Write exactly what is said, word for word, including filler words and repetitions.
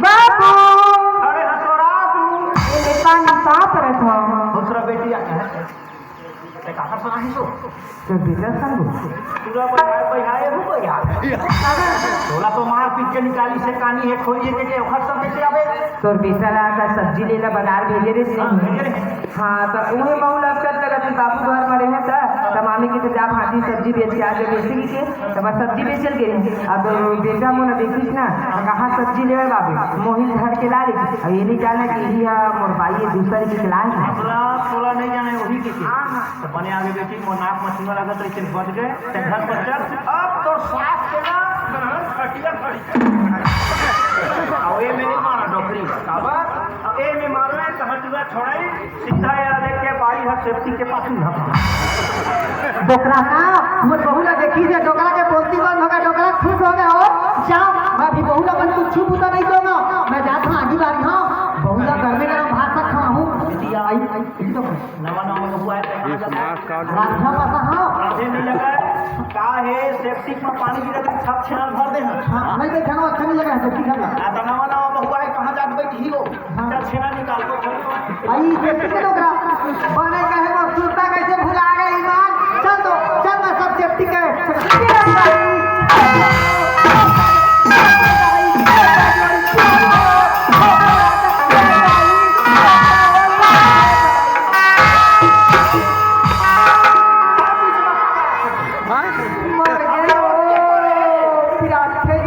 बाबू! अरे हंसोरा तू। ये पानी साफ रखो। दूसरा बेटी आ है। ते काकर सुनाही सो? तो बेटा संग। पूरा बहियाए, बहियाए हो गया। तोला तो मार पीट के निकाली से कानी है, खोई के के ओखर सब बेटे अबे। तोर बेटा ला का सब्जी लेला बाजार भेजे रे। हाँ, भेजे रे। हाँ, त उहे बहू ला अफसर लगत हे, बाबू घर म रहे त, त मामी के तो जा भाजी सब्जी बेच के आ जाबे, इसी के, त बस सब्जी बेचल गे। अब बेटा मोला देखिस ना, त कहाँ सब्जी लेवे बाबू, मोहिल धर के ला ले। अब ये नहीं जाना कि यही है मोर बाई, ये दूसर के लाए है। तोला, तोला नहीं जाने वही के के। हाँ, हाँ। त बने आगे बेटी, मोर नाक म चूना लगत रहिस, बच गए, ते घर पर चल। अब तोर सास के ना, खटिया खड़ी। अब ये मेरे मारा डोकरी, काबर? अब ये में मारो है, त हटुआ छोड़ाई। सीधा यार देख के बाई हर सेफ्टी के पास ही हटा। डोकरा ना, मोर बहू ला देखी जे डोकरा के बोलती बंद हो गया, डोकरा खुश हो गया हो। जाओ, मैं अभी बहू ला अपन कुछ छू बूता नहीं दूंगा। मैं जात हूँ आगी बारी, हाँ, बहू ला गर्मे गरम भात सा खाऊं। आई, आई, आई तो नवा नवा बहू आए थे, कहाँ जाता है? राधा पासा, हाँ। राधे नहीं लगा है। का है, सेप्टिक में पानी गिरे तो छप छेना भर दे हैं। हाँ, नहीं देखा ना, अच्छा नहीं लगा है, सेप्टिक का। आ, तो नवा नवा बहू आए, कहाँ जात बैठी हो? चल, छेना निकाल को, चल। आई सेफ्टी के डोकरा, बने कहे वो सुरता कैसे भुला गए ईमान। चल तो, चल मैं सब सेफ्टी के, सेफ्टी के डोकरा।